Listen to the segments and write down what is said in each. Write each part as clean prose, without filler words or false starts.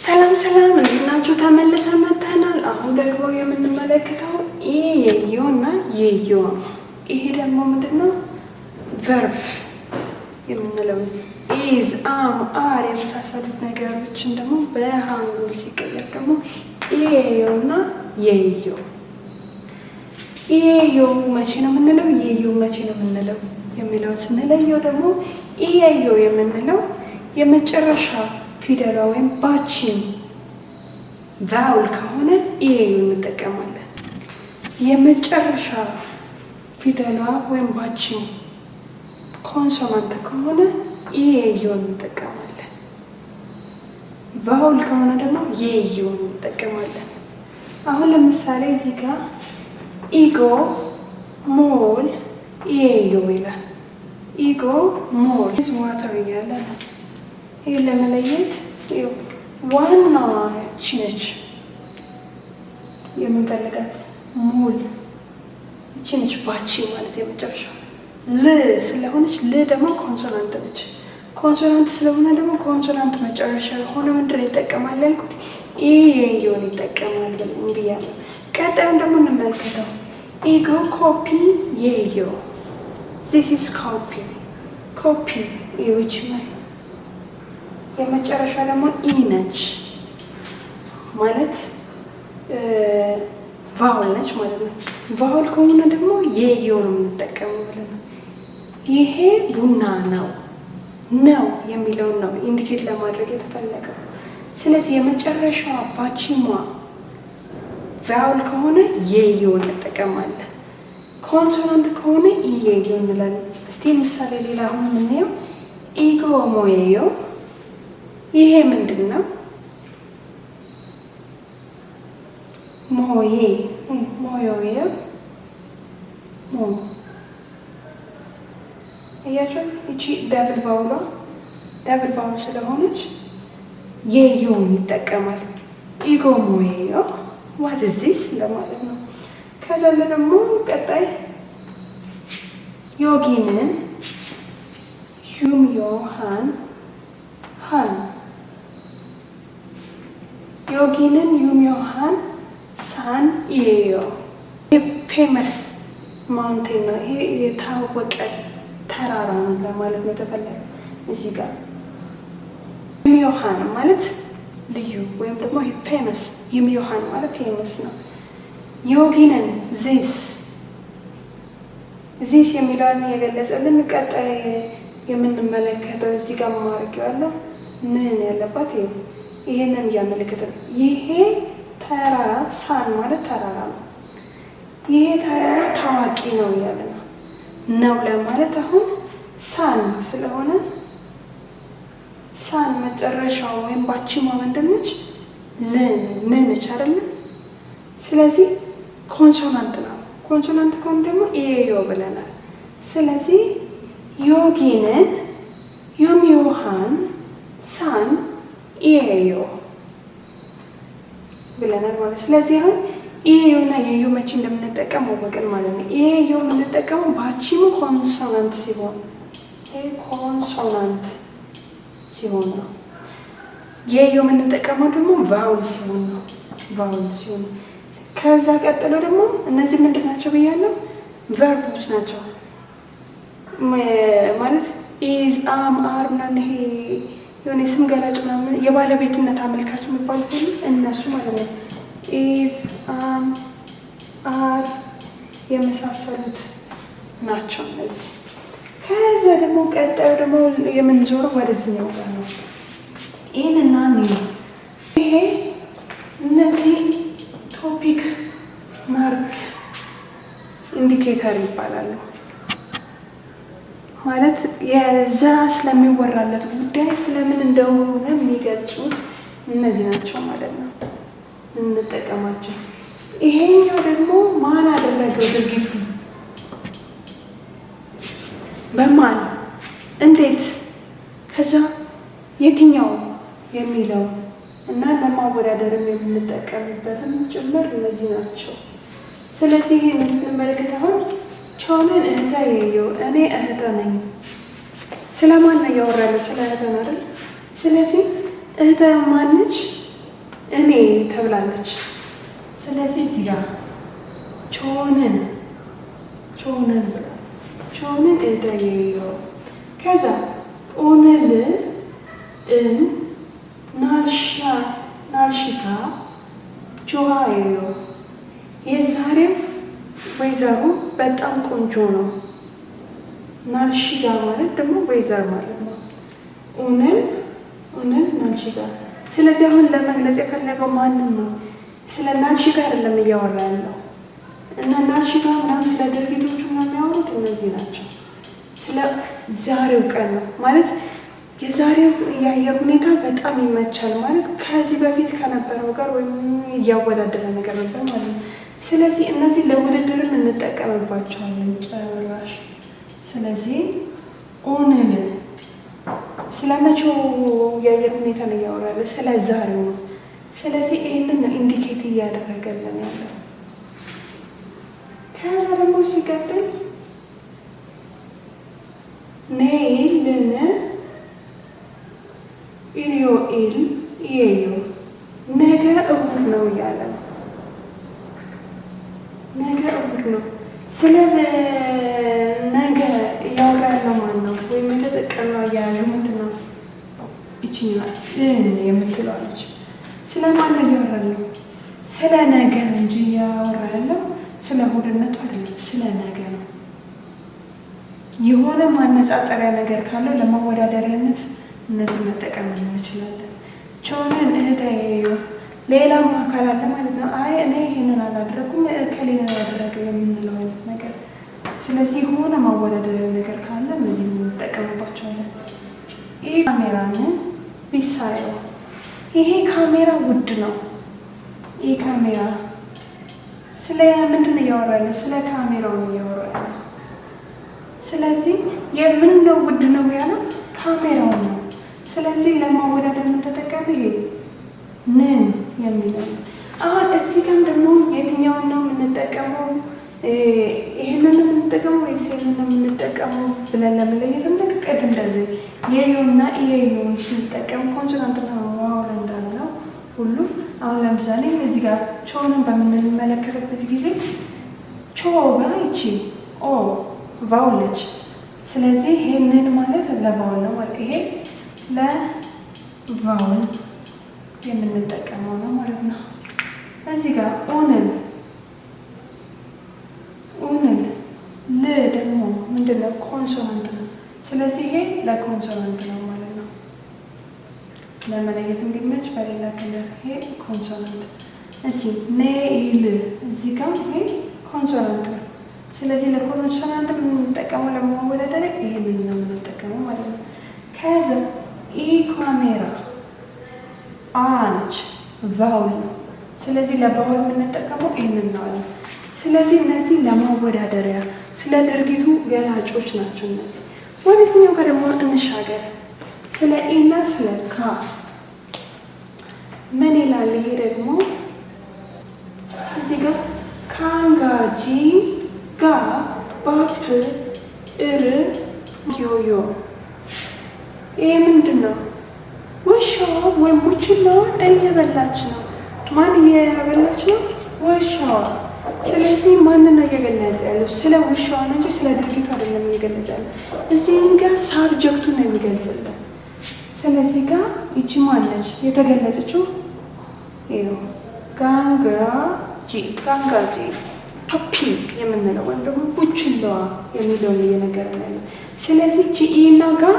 ሰላም ሰላም፣ እንዴት ናችሁ? ተመልሰን መጥተናል። አሁን ደግሞ የምንመለከተው ኢየዮ እና የዮ ነው። ይሄ ደግሞ ምንድን ነው? Verb የምንለው is፣ am፣ are የመሳሰሉት ነገሮችን ደግሞ በሃንጉል ሲቀየር ደግሞ ኢየዮ እና የዮ። ኢየዮ መቼ ነው የምንለው? የዮ መቼ ነው የምንለው የሚለውን ስንለየው ደግሞ ኢየዮ የምንለው የመጨረሻ ፊደሏ ወይም 받침 vowel ከሆነ ኢየዮ እንጠቀማለን። የመጨረሻ ፊደሏ ወይም 받침 consonant ከሆነ ኢየዮ እንጠቀማለን። Vowel ከሆነ ደግሞ የዮ እንጠቀማለን። አሁን ለምሳሌ እዚህ ጋር 이거 물 예요 ይላል። 이거 물 water እያለ ነው። ይህን ለመለየት ዋናዋ ያቺ ነች የምንፈልጋት 물 እቺ ነች። 받침 ማለት የመጨረሻው ል ስለሆነች ል ደግሞ consonant ነች። Consonant ስለሆነ ደግሞ consonant መጨረሻ የሆነ ምንድን ይጠቀማል ያልኩት ኢየዮን ይጠቀማል ብያለሁ። ቀጣዩን ደግሞ እንመልከተው። 이거 커피 예요። This is coffee። 커피 ይች የመጨረሻ ደግሞ ኢ ነች ማለት vowel ነች ማለት ነው። Vowel ከሆነ ደግሞ የዮ ነው የምንጠቀመው ብለን ነው። ይሄ ቡና ነው ነው የሚለውን ነው indicate ለማድረግ የተፈለገው። ስለዚህ የመጨረሻዋ 받침ዋ vowel ከሆነ የዮ እንጠቀማለን። Consonant ከሆነ ኢየዮ እንላለን። እስቲ ምሳሌ ሌላ አሁን የምናየው 이거 뭐예요? ይሄ ምንድን ነው? ሞዬ ሞዮዬ ሞ እያችሁት ይቺ double vowel ሏ double vowel ስለሆነች የዮን ይጠቀማል። 이거 뭐예요? What this ለማለት ነው። ከዛ ደግሞ ቀጣይ 여기는 유명한 한 여기는 유명한 산이에요። Famous mountain ነው። ይሄ የታወቀ ተራራ ነው ለማለት ነው የተፈለገው። እዚህ ጋር 유명한 ማለት ልዩ ወይም ደግሞ famous፣ 유명한 ማለት famous ነው። 여기는 this this የሚለውን የገለጸልን ቀጣይ የምንመለከተው እዚህ ጋር ማድረጊዋለሁ ንን ያለባት ይሄንን እያመለከተ ነው። ይሄ ተራራ 산 ማለት ተራራ ነው። ይሄ ተራራ ታዋቂ ነው እያለ ነው ነው ለማለት አሁን 산 ስለሆነ 산 መጨረሻው ወይም 받침ዋ ምንድን ነች? ልን ነች አይደለ? ስለዚህ consonant ነው። Consonant ከሆነ ደግሞ ኢዮ ብለናል። ስለዚህ 여기는 유명한 산 이에요 ብለናል ማለት። ስለዚህ አሁን ኢዮ እና የዮ መቼ እንደምንጠቀም አወቅን ማለት ነው። ኢዮ የምንጠቀመው 받침ኡ consonant ሲሆን consonant ሲሆን ነው። የዮ የምንጠቀመው ደግሞ vowel ሲሆን ነው። Vowel ሲሆን ነው። ከዛ ቀጥሎ ደግሞ እነዚህ ምንድን ናቸው ብያለሁ? Verb ኦች ናቸው ማለት is፣ am፣ are ምናምን ይሄ የሆነ የስም ገላጭ ምናምን የባለቤትነት አመልካች የሚባሉት እነሱ ማለት ነው። Is፣ am፣ are የመሳሰሉት ናቸው እነዚህ። ከዛ ደግሞ ቀጣዩ ደግሞ የምንዞረው ወደዚህኛው ጋር ነው። ይህንና ይሄ እነዚህ topic mark indicator ይባላሉ። ማለት የዛ ስለሚወራለት ጉዳይ ስለምን እንደሆነ የሚገልጹት እነዚህ ናቸው ማለት ነው እንጠቀማቸው። ይሄኛው ደግሞ ማን አደረገው ድርጊቱ፣ በማን፣ እንዴት፣ ከዛ የትኛው የሚለው እና ለማወዳደርም የምንጠቀምበትም ጭምር እነዚህ ናቸው። ስለዚህ ይህንን ስንመለከት አሁን 저는 의자예요። እኔ እህተ ነኝ። ስለማን ነው እያወራ ያለው? ስለ እህተ ነው አይደል? ስለዚህ እህተ ማነች? እኔ ተብላለች። ስለዚህ እዚህ ጋር 저는 저는 ብሏል። 저는 의자예요። ከዛ 오늘 은 날씨가 좋아요። የዛሬው weather ኡ በጣም ቆንጆ ነው። 날씨가 ማለት ደግሞ weather ማለት ነው። 오늘 오늘 날씨가። ስለዚህ አሁን ለመግለጽ የፈለገው ማንም ነው? ስለ 날씨가 አይደለም እያወራ ያለው እና 날씨가 ምናምን ስለ ድርጊቶቹ ምናምን የሚያወሩት እነዚህ ናቸው። ስለ ዛሬው ቀን ነው ማለት የዛሬው የአየር ሁኔታ በጣም ይመቻል ማለት ከዚህ በፊት ከነበረው ጋር ወይም እያወዳደረ ነገር ነበር ማለት ነው። ስለዚህ እነዚህ ለውድድርም እንጠቀምባቸዋለን ጭራሽ። ስለዚህ 오늘 ስለ መቼው የአየር ሁኔታ ነው እያወራ ያለ፣ ስለ ዛሬው ነው። ስለዚህ ይህንን ነው indicate እያደረገልን ያለው። ከዛ ደግሞ ሲቀጥል 내일은 일요일이에요 ነገ እሁድ ነው እያለ ነው። ነገ እሁድ ነው። ስለዚህ ነገ እያወራ ያለው ማን ነው? ወይም የተጠቀመው አያያዡ ምንድን ነው? ይችኛዋ 은 የምትለዋ ነች። ስለ ማን ነው እያወራ ያለው? ስለ ነገ እንጂ እያወራ ያለው ስለ እሁድነቱ አይደለም፣ ስለ ነገ ነው። የሆነ ማነጻጸሪያ ነገር ካለው ለማወዳደሪያነት እነዚህ መጠቀም እንችላለን። 저는 의자예요 ሌላም አካል አለ ማለት ነው። አይ እኔ ይሄንን አላደረኩም እከሌ ነው ያደረገ የምንለው አይነት ነገር። ስለዚህ የሆነ ማወዳደሪያ ነገር ካለ እነዚህ እንጠቀምባቸዋለን። 이 카메라는 비싸요። ይሄ ካሜራ ውድ ነው። ይህ ካሜራ ስለ ምንድን ነው እያወራ ያለው? ስለ ካሜራው ነው እያወራ ያለው። ስለዚህ የምን ነው ውድ ነው ያለው? ካሜራው ነው። ስለዚህ ለማወዳደር የምንተጠቀም ይሄ 는 የሚለው ነው። አሁን እዚህ ጋር ደግሞ የትኛውን ነው የምንጠቀመው? ይህንን ነው የምንጠቀመው ወይስ ይህንን ነው የምንጠቀመው ብለን ለመለየት ልክ ቅድም እንደዚህ የዩና ኢየዩን ስንጠቀም consonant ና vowel እንዳልነው ሁሉ አሁን ለምሳሌ እዚህ ጋር 저는 በምንመለከትበት ጊዜ 저 ጋ ይቺ ኦ vowel ነች። ስለዚህ ይሄንን ማለት ለ vowel ነው ማለት ይሄ ለ vowel የምንጠቀመው ነው ማለት ነው። እዚህ ጋር 오늘 오늘 ል ደግሞ ምንድነው? consonant ነው። ስለዚህ ይሄ ለ consonant ነው ማለት ነው። ለመለየት እንዲመች በሌላ color ይሄ consonant። እሺ 내일 እዚህ ጋር ይሄ consonant ነው። ስለዚህ ለ consonant የምንጠቀመው ለማወዳደሪያ ይሄንን ነው የምንጠቀመው ማለት ነው። ከዛ 이 카메라 አ ነች vowel ነው። ስለዚህ ለ vowel የምንጠቀመው ይህንን ነው አለ። ስለዚህ እነዚህ ለማወዳደሪያ ስለ ድርጊቱ ገላጮች ናቸው እነዚህ። ወደዚህኛው ጋር ደግሞ እንሻገር። ስለ 이 ና ስለ 가 ምን ይላል? ይሄ ደግሞ እዚህ ጋር 강아지가 밥을 먹어요። ይሄ ምንድን ነው? ውሻዋ ወይም ቡችላዋ እየበላች ነው። ማን እየበላች ነው? ውሻዋ። ስለዚህ ማንን ነው እየገለጸ ያለው? ስለ ውሻዋ ነው እንጂ ስለ ድርጊቱ አይደለም እየገለጸ ያለው። እዚህም ጋር subject ኡን ነው የሚገልጽልን። ስለዚህ ጋር ይቺ ማነች የተገለጸችው? ይኸው 강아지 강아지 puppy የምንለው ወይም ደግሞ ቡችላዋ የሚለውን እየነገረን ያለው። ስለዚህ ቺ 이 ና 가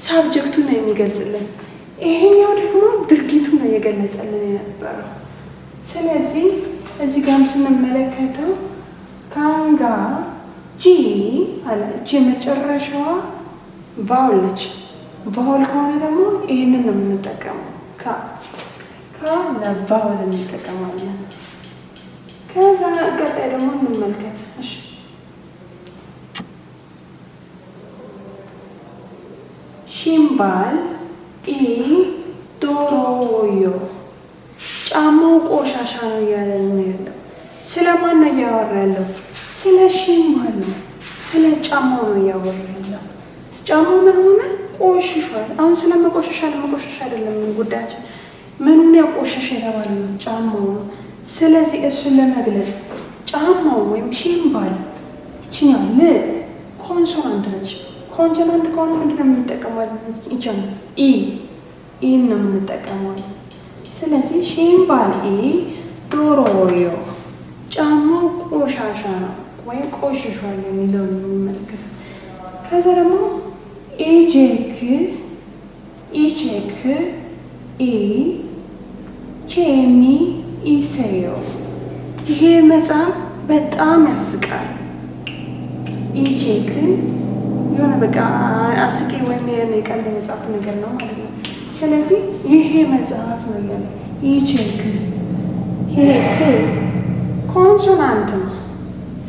subject ኡ ነው የሚገልጽልን። ይሄኛው ደግሞ ድርጊቱ ነው የገለጸልን የነበረው። ስለዚህ እዚህ ጋርም ስንመለከተው 강아지 አለ። እቺ የመጨረሻዋ vowel ነች። Vowel ከሆነ ደግሞ ይህንን ነው የምንጠቀመው። 가 가 ለ vowel እንጠቀማለን። ከዛ ቀጣይ ደግሞ እንመልከት። እሺ 신발이 더러워요 ጫማው ቆሻሻ ነው እያለ ነው ያለው። ስለ ማን ነው እያወራ ያለው? ስለ 신발 ነው፣ ስለ ጫማው ነው እያወራ ያለው። ጫማው ምን ሆነ? ቆሽሿል። አሁን ስለ መቆሸሽ አለመቆሸሽ አይደለም ጉዳያችን። ምኑን ያቆሸሸ የተባለ ነው? ጫማው ነው። ስለዚህ እሱን ለመግለጽ ጫማው ወይም 신발 ይችኛው ል consonant ነች። Consonant ከሆነ ምንድን ነው የምንጠቀመው? ይቻል 이 이 ን ነው የምንጠቀመው። ስለዚህ 신발이 더러워요 ጫማው ቆሻሻ ነው ወይም ቆሽሿል የሚለውን ነው የሚመለከተው። ከዛ ደግሞ 이 책 이 책 이 재미있어요 ይሄ መጽሐፍ በጣም ያስቃል። 이 책 የሆነ በቃ አስቂ ወይም የቀልድ መጽሐፍ ነገር ነው ማለት ነው። ስለዚህ ይሄ መጽሐፍ ነው እያለ 이 책 ይሄ ክ consonant ነው።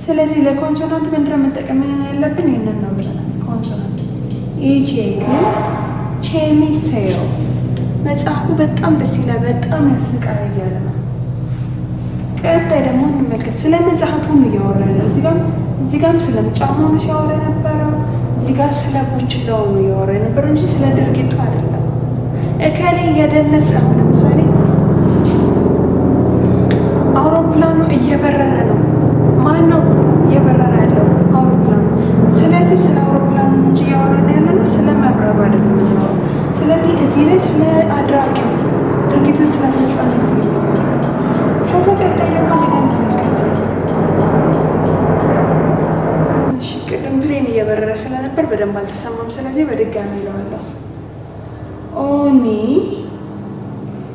ስለዚህ ለ consonant ምንድን ነው መጠቀም ያለብን? ይህንን ነው ብለናል። Consonant 이 책 재미있어요 መጽሐፉ በጣም ደስ ይላል፣ በጣም ያስቃል እያለ ነው። ቀጣይ ደግሞ እንመልከት። ስለ መጽሐፉ ነው እያወራ ያለው። እዚህ ጋም ስለ ጫማው ነው ሲያወራ የነበረው። እዚህ ጋር ስለ ቡችላው ነው እያወራ የነበረው እንጂ ስለ ድርጊቱ አይደለም። እከሌ እየደነሰ አሁን ለምሳሌ አውሮፕላኑ እየበረረ ነው። ማን ነው እየበረረ ያለው? አውሮፕላኑ። ስለዚህ ስለ አውሮፕላኑ እንጂ እያወራን ያለ ነው ስለ መብረሩ አይደለም የምናወራው። ስለዚህ እዚህ ላይ ስለ አድራጊው ድርጊቱን ስለፈጸመ ነው። ከዛ ቀጣይ ደግሞ እዚህ ጋር እንመልከት። እሺ ቅድም plane እየበረረ ስለነበር በደንብ አልተሰማም። ስለዚህ በድጋሚ እለዋለሁ። 언니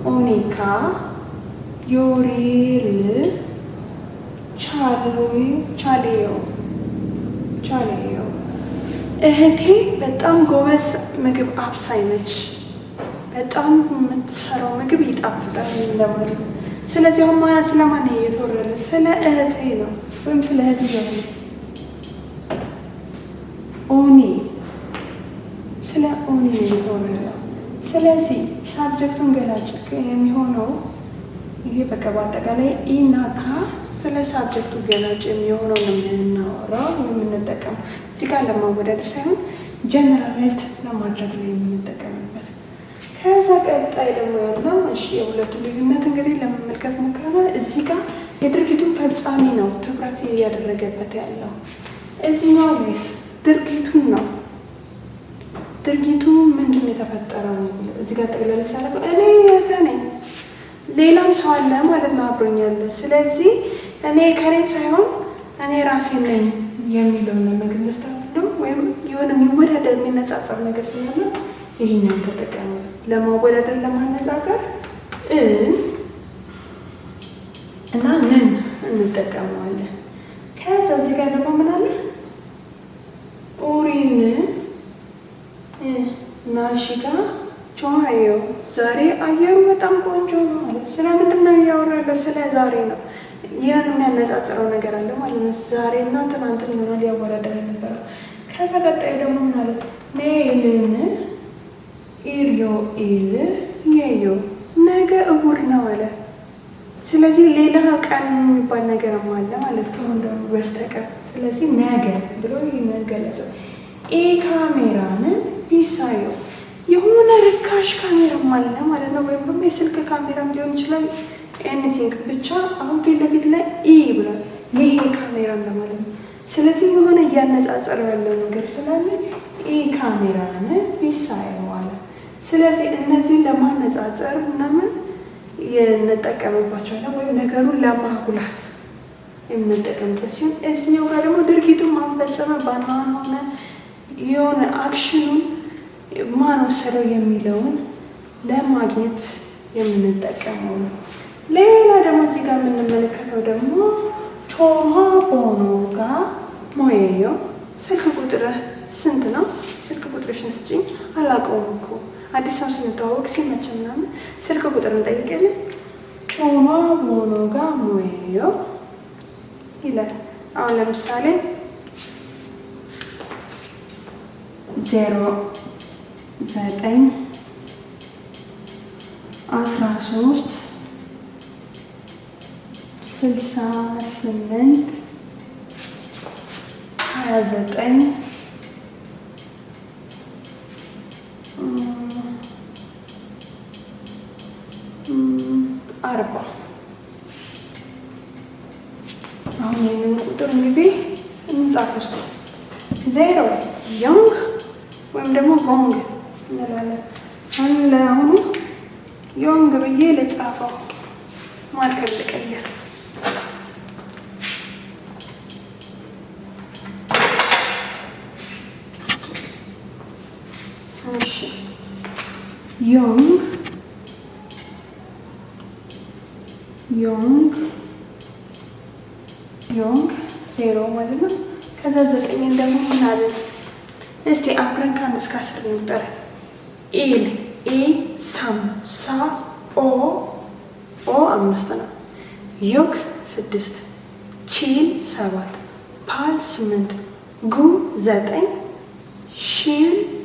언니가 요리를 잘해요 잘해요 እህቴ በጣም ጎበዝ ምግብ አብሳይ ነች። በጣም የምትሰራው ምግብ ይጣፍጣል እንደማለት ነው። ስለዚህ አሁን ማለት ስለማን እየተወራ? ስለ እህቴ ነው ወይም ስለ እህትየው ነው። 언니 ስለ 언니 ነው እየተወራ ያለው። ስለዚህ subject ኡን ገላጭ የሚሆነው ይሄ በቃ በአጠቃላይ 이나 가 ስለ subject ኡ ገላጭ የሚሆነው ነው የምናወራው የምንጠቀመው። እዚህ ጋር ለማወዳደር ሳይሆን generalized ለማድረግ ነው የምንጠቀምበት። ከዛ ቀጣይ ደግሞ ያለው እሺ የሁለቱ ልዩነት እንግዲህ ለመመልከት ሞክረናል። እዚህ ጋር የድርጊቱን ፈጻሚ ነው ትኩረት እያደረገበት ያለው። እዚህኛው ላይስ ድርጊቱን ነው። ድርጊቱ ምንድን ነው የተፈጠረው ነው የሚለው። እዚህ ጋር ጠቅለል ሳደርገው እኔ እህትህ ነኝ፣ ሌላም ሰው አለ ማለት ነው አብሮኝ ያለ። ስለዚህ እኔ ከኔ ሳይሆን እኔ ራሴ ነኝ የሚለውን ለመግለጽ ተብሎ ወይም የሆነ የሚወዳደር የሚነጻጸር ነገር ስላለ ይሄኛውን ተጠቀሙ። ለማወዳደር ለማነጻጸር እ እና ንን እንጠቀመዋለን። ከዛ እዚህ ጋር ደግሞ ምን አለ? 우리는 날씨가 좋아요 ዛሬ አየሩ በጣም ቆንጆ ነው አለ። ስለምንድን ነው እያወራ ያለው? ስለ ዛሬ ነው። ይህን የሚያነጻጽረው ነገር አለ ማለት ነው። ዛሬ እና ትናንትን ይሆናል ያወዳደር የነበረው። ከዛ ቀጣዩ ደግሞ ምን አለ? 내일은 일요일이에요 ነገ እሑድ ነው አለ። ስለዚህ ሌላ ቀን የሚባል ነገርም አለ ማለት ከእሑድ በስተቀር። ስለዚህ ነገ ብሎ ገለጸው። 이 카메라는 비싸요 የሆነ ርካሽ ካሜራም አለ ማለት ነው። ወይም ደግሞ የስልክ ካሜራም ሊሆን ይችላል። Anything ብቻ አሁን ፊት ለፊት ላይ 이 ብሏል። ይሄ ካሜራ እንደማለት ነው። ስለዚህ የሆነ እያነጻጸረው ያለው ነገር ስላለ 이 카메라는 비싸요 አለ። ስለዚህ እነዚህን ለማነጻጸር ምናምን እንጠቀምባቸዋለን ወይም ነገሩን ለማጉላት የምንጠቀምበት ሲሆን እዚህኛው ጋር ደግሞ ድርጊቱን ማን ፈጸመ ማን ሆነ የሆነ action ኑን ማን ወሰደው የሚለውን ለማግኘት የምንጠቀመው ነው። ሌላ ደግሞ እዚህ ጋር የምንመለከተው ደግሞ 전화번호가 뭐예요? ስልክ ቁጥርህ ስንት ነው? ስልክ ቁጥርሽን ስጭኝ። አላውቀውም እኮ አዲስ ሰው ስንተዋወቅ ሲመቸ ምናምን ስልክ ቁጥር እንጠይቃለን። 전화번호가 뭐예요? ይላል። አሁን ለምሳሌ 09 13 68 29 40። አሁን ይህንን ቁጥር እንግዲህ እንጻፍ ውስጥ 0 ዮንግ ወይም ደግሞ ጎንግ እንላለን። አሁን ለአሁኑ ዮንግ ብዬ ልጻፈው፣ marker ልቀይር። እሺ ዮንግ ዮንግ ዮንግ 0 ማለት ነው። ከዛ 9ን ደግሞ ምን አለን? እስቲ አብረን ከ1 እስከ 10 እንቁጠር። ኢል ኢ ሳም ሳ ኦ ኦ 5 ነው። ዮክ 6፣ ቺል 7፣ ፓል 8፣ ጉ 9፣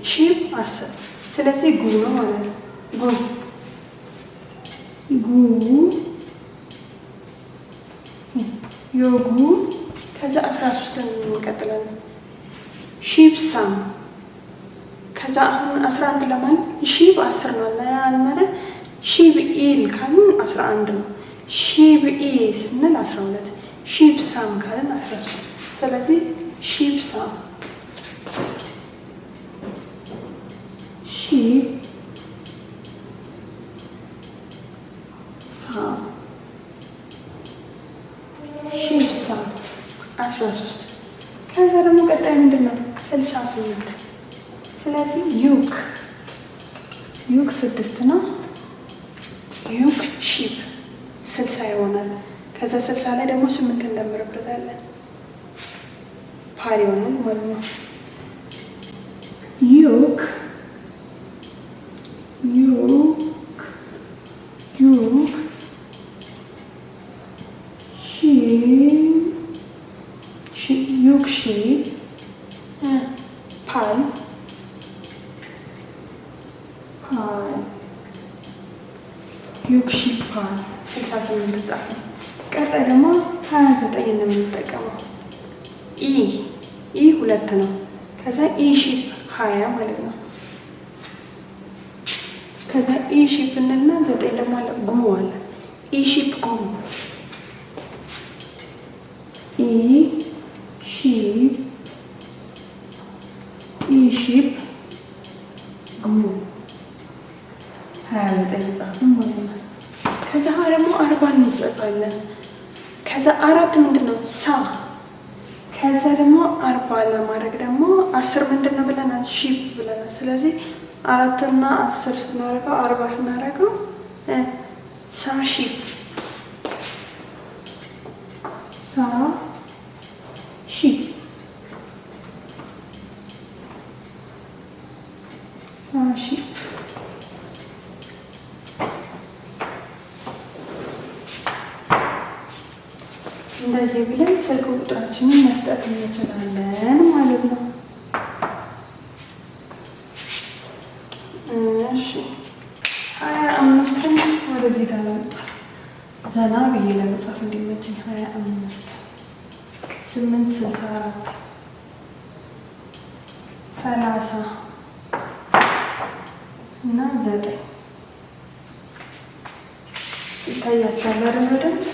ሺብ 10። ስለዚህ ጉ ነው ማለት ነው። ጉ ጉ ዮጉ ከዛ 13 እንቀጥላለን። ሺብ ሳም ከዛ አሁን 11 ለማለት ሺብ 10 ነው አለ። ሺብ ኢል ካልን 11 ነው። ሺብ ኢ ስንል 12፣ ሺብ ሳም ካልን 13። ስለዚህ ሺብ ሳም ሺብ ሳም ሺብ ሳም 13። ከዛ ደግሞ ቀጣይ ምንድን ነው? 68። ስለዚህ ዩክ ዩክ 6 ነው። ዩክ ሺፕ 60 ይሆናል። ከዛ 60 ላይ ደግሞ 8 እንደምርበታለን ፓር ይሆናል ማለት ነው። ዩክ ዩክ ዩክ ዩክ ሺ ፓል ፓል ዩክ ሺ ፓል 68 ጻፈ። ቀጣይ ደግሞ 29 ነው የምንጠቀመው። ኢ ኢ 2 ነው። ከዛ ኢ ሺፕ 20 ማለት ነው። ከዛ ኢ ሺፕ እንልና 9 ደግሞ አለ ጉ አለ። ኢ ሺፕ ጉ ኢ ሺፕ ኢ ሺፕ ጉ 29 ጻፍን ማለት ነው። ከዛ ደግሞ 40 እንጽፋለን። ከዛ 4 ምንድን ነው? ሳ። ከዛ ደግሞ 40 ለማድረግ ደግሞ 10 ምንድን ነው ብለናል? ሺፕ ብለናል። ስለዚህ 4 እና 10 ስናደርገው 40 ስናደርገው ሳ ሺፕ ሳ ሺፕ ሳ ሺፕ እንደዚህ ብለን ስልክ ቁጥራችንን መስጠት እንችላለን ማለት ነው። እሺ 25ን ወደዚህ ጋር ላምጣት ዘና ብዬ ለመጻፍ እንዲመቸኝ 25 8 64 30 እና 9 ይታያችኋል አይደል? በደንብ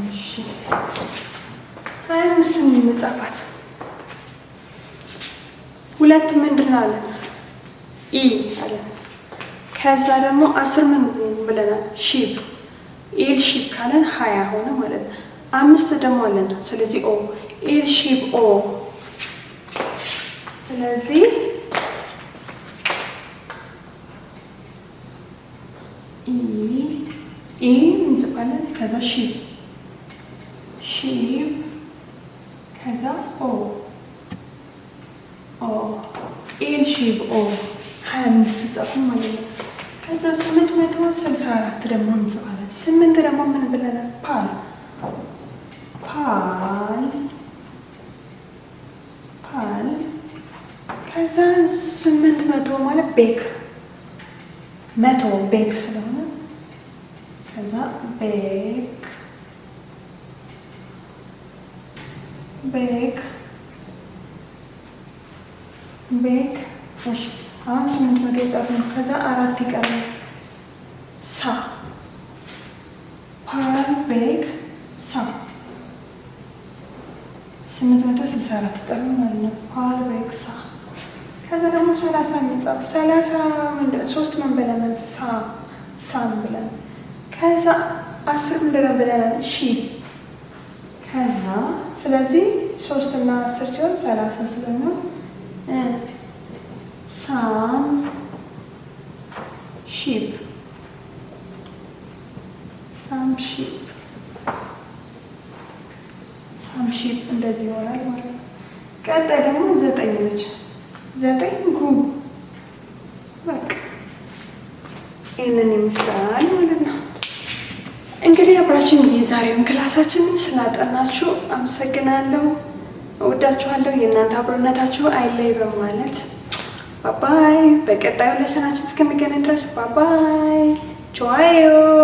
እሺ 25ን እንጻፋት። 2 ምንድን ነው አለ? ኢ አለ። ከዛ ደግሞ 10 ምን ብለናል? ሺፕ ኢል ሺፕ ካለን 20 ሆነ ማለት ነው። 5 ደግሞ አለን። ስለዚህ ኦ ኢል ሺፕ ኦ። ስለዚህ ኢ ኢ እንጽፋለን። ከዛ ሺፕ ሺፕ ከዛ ኦ ኦ ኢል ሺፕ ኦ 25 ጻፉ ማለት ነው። ከዛ 864 ደግሞ እንጽፋለን። 8 ደግሞ ምን ብለናል? ፓል ፓል ፓል ከዛ 800 ማለት ቤክ 100 ቤክ ስለሆነ ከዛ ቤክ ቤክ ቤክ። እሺ፣ አሁን 800 የጻፍነው፣ ከዛ አራት ይቀራል። ሳ፣ ፓር ቤክ ሳ፣ 864 ጻፍ ማለት ነው። ፓር ቤክ ሳ። ከዛ ደግሞ 30 የሚጻፍ፣ 30 ሶስት ምን ብለናል? ሳ፣ ሳም ብለን። ከዛ 10 ምንድነው ብለናል? ሺ። ከዛ ስለዚህ ሶስት እና 10 ሲሆን 30 ስለሚሆን some sheep፣ some sheep፣ some sheep እንደዚህ ይሆናል ማለት ነው። ቀጣይ ደግሞ 9 ነች። 9 ጉ። በቃ ይህንን ይመስላል ማለት ነው። እንግዲህ አብራችን የዛሬውን ክላሳችንን ስላጠናችሁ አመሰግናለሁ። እወዳችኋለሁ። የእናንተ አብሮነታችሁ አይለይ በማለት bye bye። በቀጣዩ lesson ኣችን እስከሚገናኝ ድረስ bye bye። ቻው።